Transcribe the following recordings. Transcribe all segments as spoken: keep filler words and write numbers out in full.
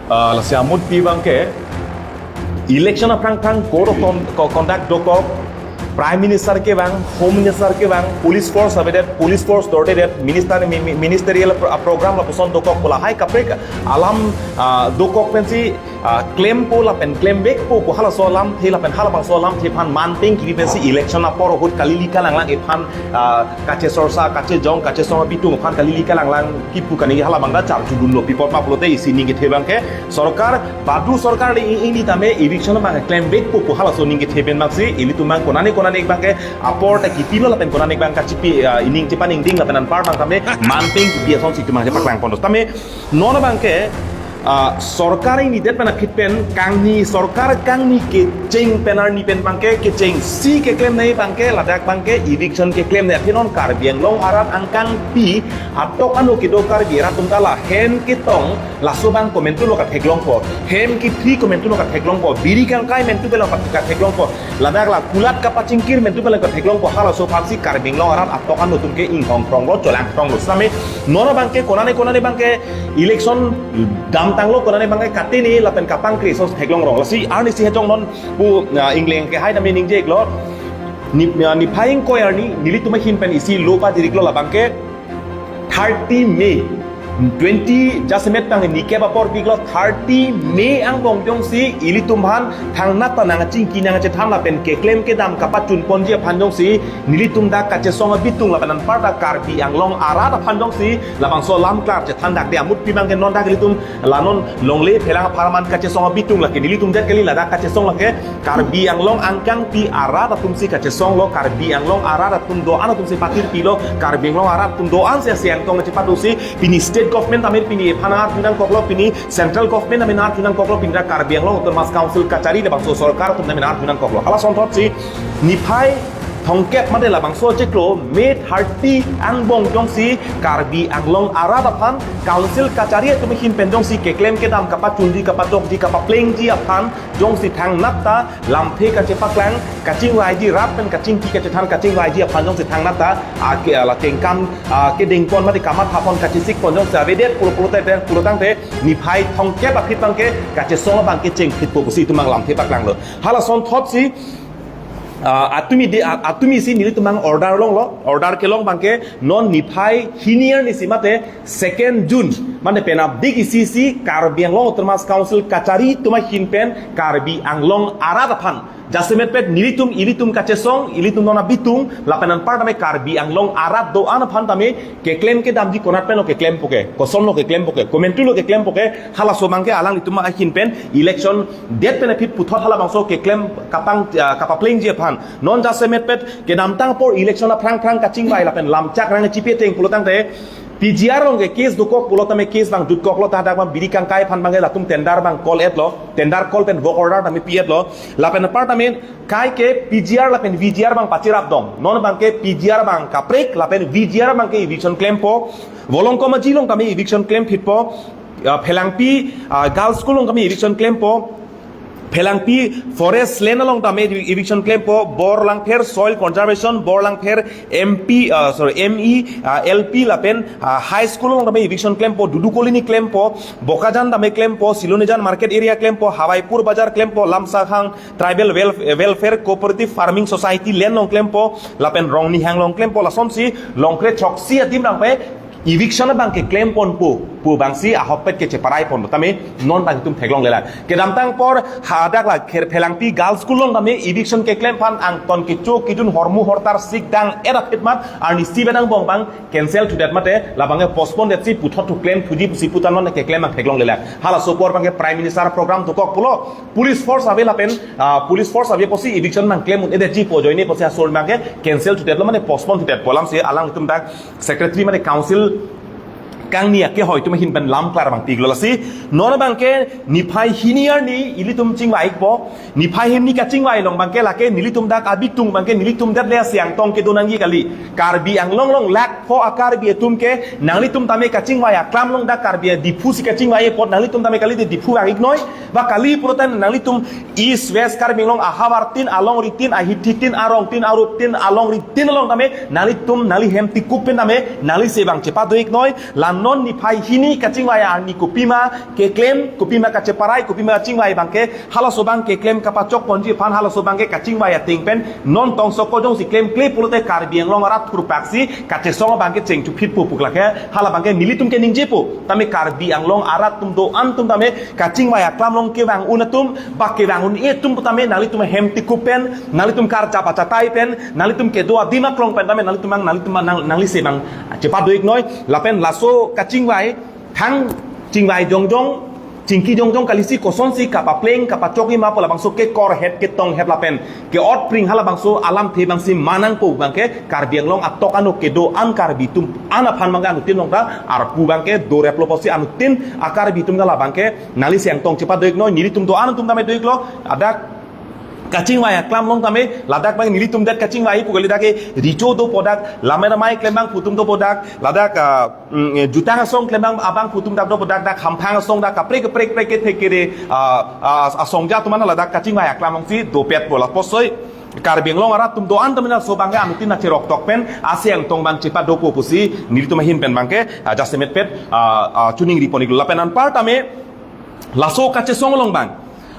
Ah, lasi amutpi abangke election aphrang aphrang code of con- co- conduct dokok, Prime Minister kevang, Home Minister kevang, police force avedet, police force dordedet, minister mi- mi- ministerial pro- program lapuson dokok pu lahai kaprek alam ah, dokok pensi ah, klempo lapen klembekpo pu halaso alamthe lapen halabangso alamthe aphan manpeng kipi pensi election apor ahut kalili kalanglang iphan ah, kachesorsa, kachejong, kachesong abitung aphan kalili kalanglang kipu kani halabangta charjudunlo. Pi apot ma pulote isi ning kethe abangke sorkar, badu sorkar le ing- ingni tame eviction abang klembekpo pu halaso ning kethe pen abangsi ilitum abang konane konane abangke apor ta kipilo lapen konane abang kachipi ah, ining chepan ingding lapen anpar abang tame manpeng kipi asonsi itum abang chepaklangpon. Tame non abangke ah, sorkar ingnidet pen aphi pen kangni, sorkar kangni kecheng pen arni pen abangke kechengsi keklemnei abangke ladak abangke eviction keklemnei. Athe non Karbi Anglong arat angkangpi atok ano kedo Karbi arat atum ta la hem ketong laso abang komantulo katheklongpo, hem kethri komantulo katheklongpo, biri kangkai mantu belo katheklongpo, ladak la kulat kapachingkir mantu belo katheklongpo. Halaso aphansi Karbi Anglong arat atok ano atum ke inghong kronglo, cholang kronglo. Sitame non abangke konane konane abangke election damtanglo, konane abangke katene lapen kapangkre ason theklongrong. Lasi arnisi hejong non pu ah, ingleng kehai tame ningjeklo. Ni- ah, niphai ingkoi arni nelitum ahin pen isi lo padiriklo, labangke thirty May twenty jasemet tang nikep apor piklo, thirty May angbong jongsi ilitum aphan thangnat ta nangchingki nangchethan lapen keklem kedam kapachunponji aphan jongsi nelitum dak kachesong abitung lapen anparta Karbi Anglong arat aphan jongsi labangso alam klar chethan dak de. Amutpi abangke non dak ilitum la non longle phelang apharman kachesong abitung lake nelitum det kali, ladak kachesong lake Karbi Anglong angkangpi arat atumsi kachesonglo, Karbi Anglong arat atum do-an atumsi patirpilo, Karbi Anglong arat atum do-ansi asiang tong chepadosi pini state government tame pini ephan arju nangkoklo, pini central government tame arju nangkoklo, pini dak Karbi Anglong Autonomous Council kachari labangso sorkar atum tame arju nangkoklo. Hala asonthotsi niphai thongkep mate labangso chiklo May thirty angbong jongsi Karbi Anglong arat aphan council kachari atum ahin pen jongsi keklem kedam kapachunji kapatokji kapaplengji aphan jongsi thangnat ta lamthe kachepaklang, kachingvaiji rat pen kachingki kachethan kachingvaiji aphan jongsi thangnat ta ake ala kengkam ah, kedengpon mate kamathapon kachesikpon jongsi avedet pulo pulote pulo tangte niphai thongkep aphi abangke kachesong abangke chengphitpo pusi itum abang lamthe paklanglo. Hala asonthotsi ah, atumi de ah, atumisi nelitum abang order longlo, order kelong abangke non niphai hini arnisi mate second June mane penapdik isi si Karbi Anglong Autonomous Council kachari atum ahin pen Karbi Anglong arat aphan jasemet pet nelitum ilitum kachesong ilitum non abitung lapen anpar tame Karbi Anglong arat do-an aphan tame keklem kedamji konat penlo keklempo ke, kosonlo keklempo ke, komantulo keklempo ke, halaso abangke alanglitum ahin pen election det pen aphi puthot halabangso keklem kapang ah, kapaplengji aphan non jasemet pet kedamtang apor election aphrang aphrang kachingvai lapen lamchak rang chipi ateng pulo tangte P G R along ke case dokok pulo tame case abang jutkoklo, ta dak abang biri kangkai aphan abangke latum tender abang call etlo, tender call pen work order tame pi-etlo, lapen anpar tame kaike P G R lapen V G R abang pachirap dong. Non abangke P G R abang kaprek lapen V G R abangke eviction klempo. Volongkom Aji along tame eviction klemphitpo. Ah, Phelangpi ah, Girls School along tame eviction klempo. Phelangpi Forest Land along tame eviction klempo. Borlangpher Soil Conservation, Borlangpher M P, ah, sorry, M E, ah, L P lapen ah, High School along tame eviction klempo. Dudu Colony klempo. Bokajan tame klempo. Silonijan Market Area klempo. Hawaipur Bazar klempo. Lamsakhang Tribal Welf- Welfare Cooperative Farming Society land along klempo, lapen Rongnihang along klempo, lasonsi Longkre Choksi adim rangpe eviction abangke klemponpo pu abangsi ahokpet kecheparaipon. Tame non abang itum theklonglelang. Kedamtang apor hadak la kher Phelangpi Girls School along tame eviction keklem aphan angton kecho kejun hormu hortar sik dang-et aphi mat arnisi pen angbong abang cancel thudet mate labangke postpone detsi puthot thu klemthuji pusi puta non keklem abang theklonglelang. Halaso apor abangke Prime Minister program dokok pulo, police force ave lapen ah, police force ave pusi eviction abang klem un-edetjipo ajoine pusi asor abangke cancel thudetlo mane postpone thudetpo, alamsi alanglitum dak secretary mane council kangni akehoi atum ahin pen lam klar abang piklo. Lasi non abangke niphai hini arni ilitum chingvai-ikpo. Niphai hini kachingvai along abangke lake nelitum dak abitung abangke nelitum det le asiang tong kedo nangji kali. Karbi Anglong along lakh pho a-Karbi atum ke nanglitum tame kachingvai aklam along dak Karbi a-Diphu si kachingvai apot nanglitum tame kalite Diphu vang-iknoi. Ba kali pulote nanglitum East West Karbi Anglong ahavar tin, alongri tin, ahithi tin, arong tin, arup tin, alongri tin along tame nanglitum nangli hem tikuk pen tame nanglisi abang chepado-iknoi. Lan Non niphai hini kachingvai arni kopima keklem, kopima kacheparai, kopima kachingvai abangke, halaso abang keklem kapachok ponji aphan halaso abangke kachingvai ateng pen, non tongsoko jongsi klemkle pulote Karbi Anglong arat thurpaksi kachesong abangke chengchuphitpo pu lake, hala abangke nelitum keningjepo. Tame Karbi Anglong arat atum do-an atum tame kachingvai aklam along kevang un atum, ba kevang un-e atum tame nanglitum ahem tikup pen, nanglitum karjap achatai pen, nanglitum kedo adim aklong pen tame nanglitum abang, nanglitum abang nang, nanglisi abang chepadoiknoi. Lapen laso kachingvai, thang chingvai jongjong, chingki jongjong kalisi kosonsi kapapleng kapachokji ma pu labangso kekorhet ketonghet lapen ke-otpring halabangso alamthe abangsi manangpo abangke Karbi Anglong atok ano kedo-an Karbi atum an aphan abangke anuttin along ta arpu abangke doreplo pusi anuttin a-Karbi atum ta labangke nanglisi angtong chepadoiknoi. Nelitum do-an atum tame doiklo, ladak kachingvai aklam along tame, ladak abang nelitum det kachingvai pu kali, dak ke richo dopo, dak lamai lamai klem abangphu atum dopo, dak ladak, ah, mm, eh, jutang asong klem abang, abangphu atum dak dopo, dak, dak hamphang asong, dak kaprek kaprek kaprek kethek kere, ah, ah, asong ja atum an ladak kachingvai aklam alongsi dopetpo. Lapuson Karbi Anglong arat atum do-an tame laso abangke anuttin acheroktok pen asi angtong abang chepadopo pusi nelitum ahin pen abangke, ah, jasemet pet, ah, ah, choningri pon-iklo. Lapen anpar tame laso kachesong along abang,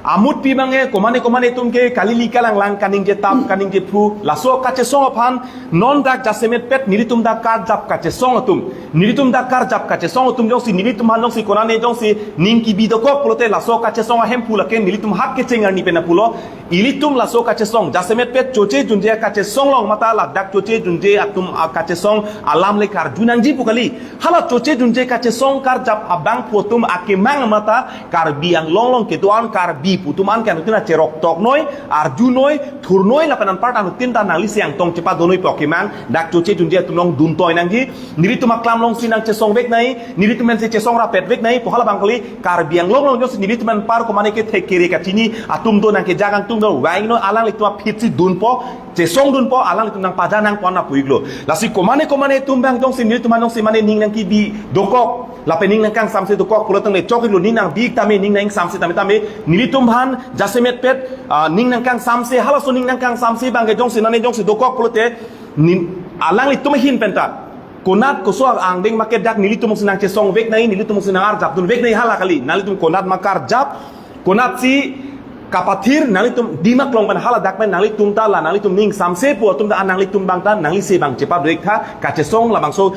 amutpi abangke komane komane atum ke kalili kalanglang kaningje tap kaningje phu, laso kachesong aphan non dak jasemet pet nelitum dak karjap kachesong atum, nelitum dak karjap kachesong atum jongsi nelitum aphan jongsi konane jongsi ning kebi dokok pulote laso kachesong ahemphu lake nelitum hat kecheng arni pen pulo. Ilitum laso kachesong jasemet pet choche junje kachesong along mate ladak choche junje atum akachesong alam le karju nangji pu kali. Hala choche junje kachesong karjap abangphu atum akemang mate Karbi Anglong along kedo-an Karbi pu atum an ke anuttin acheroktoknoi, arjunoi, thurnoi lapen anpar ta anuttin ta nanglisi angtong chepadonoi pu akemang, dak choche junje atum along duntoi nangji. Nelitum aklam alongsi nangchesongvek nai, nelitum pensi chesong rapet vek nai pu hala abang kali. Karbi Anglong along jongsi nelitum anpar komane kethek kere kachini atum do, nangkejak angtung do, vangno alanglitum aphitsi dunpo, chesongdunpo, alanglitum nangpaja nangpon na pu-iklo. Lasi komane komane atum abang jongsi nelitum aphan jongsi mane ning nangkebi dokok lapen ning nangkangsamse dokok pulo tangte chok-iklo, ning nangbi tame, ning nangsamse tame tame nelitum aphan jasemet pet, ah, ning nangkangsamse, halaso ning nangkangsamse abangke jongsi nane jongsi dokok pulote nin, alanglitum ahin pen ta konat koso angdeng make dak nelitum si nangchesongvek nai, nelitum si nangarjapdunvek nai hala kali. Nanglitum konat ma karjap, konatsi kapathir, nanglitum adim aklong pen hala dak pen nanglitum ta la nanglitum ning samse pu atum ta nanglitum abang ta nanglisi abang chepadoiktha, kachesong labangso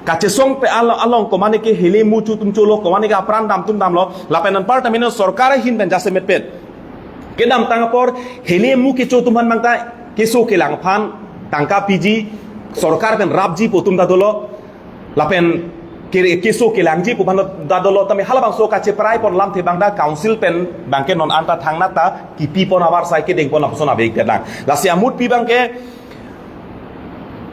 kachesong pe al-, along komane ke hele muchu atum cholo, komane ke apran dam atum damlo, lapen anpar tame non sorkar ahin pen jasemet pet kedamtang apor hele mu kecho atum aphan abang ta keso kelang aphan tangka piji, sorkar pen rapji pu atum ta dolo, lapen ke-, keso kelangji pu aphan ta dolo, tame halabangso kacheparai pon lamthe abang ta council pen abangke non anta thangnat ta kipi pon avarsai kedeng pon apuson ave ik detlang. Lasi amutpi abangke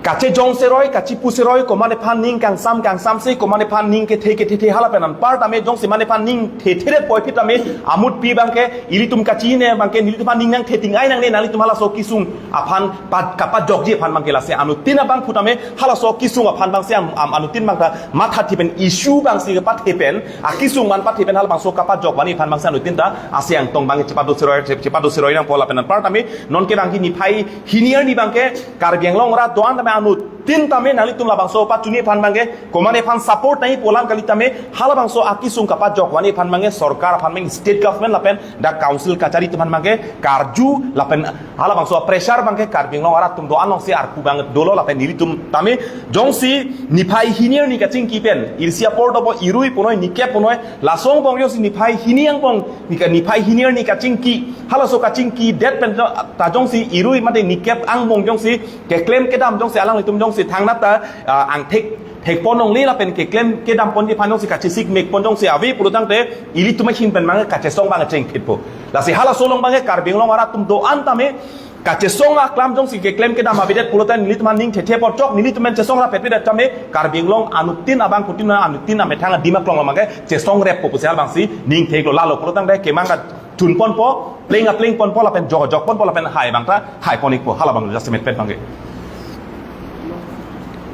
kachejong seroi, kachipu seroi, komane aphan ning kangsam kangsamse, komane aphan ning kethe kethethe hala pen anpar tame jongsi mane aphan ning thethe det puvoiphit tame amutpi abangke ilitum kachine abangke nelitum aphan ning nangthe ting-ai nangne, nanglitum halaso kesung aphan pad kapajokji aphan abangke. Lasi anuttin abangphu tame halaso kesung aphan abangsi am, am anuttin abang ta mathathi pen issue abangsi kapathe pen, akesung man pathe pen halabangso kapajok vani aphan abangsi anuttin ta asi angtong abang chepado seroi, chepado seroi nangpo. Lapen anpar tame non kevangji niphai hini arni abangke Karbi Anglong arat do-an tame anuttin tame nanglitum labangso pachini aphan abangke komane aphan support nai pu alam kali, tame halabangso akesung kapajok vani aphan abangke sorkar aphan abang, state government lapen dak council kachari atum aphan abangke karju lapen halabangso pressure abangke Karbi Anglong arat atum do-an alongsi arpu abang dolo. Lapen nelitum tame jongsi niphai hini arni kachingki pen, isi apor dopo irui punoi, nikep punoi, laso angbong jongsi niphai hini angbong, nika niphai hini arni kachingki, halaso kachingki det pen ta jongsi irui mate nikep angbong jongsi keklem kedam jongsi alanglitum jongsi thangnat ta, ah, angthek thek pon longle lapen keklem kedam ponji aphan jongsi kachesik mek pon jongsi ave pulo tangte ilitum ahin pen abang kachesong abang chengphitpo. Lasi halaso along abangke Karbi Anglong arat atum do-an tame kachesong aklam jongsi keklem kedam avedet pulo tangte nelitum aphan ning thethe pon chok, nelitum pen chesong rapet vedet tame Karbi Anglong anuttin abangphutin anuttin amethang adim aklong abangke chesong reppo pusi halabangsi ning theklo. Lalo pulo tangte kemang kachun ponpo, pleng apleng ponpo lapen jok jok ponpo lapen hai abang ta hai pon-ikpo, halabang jasemet pet abangke.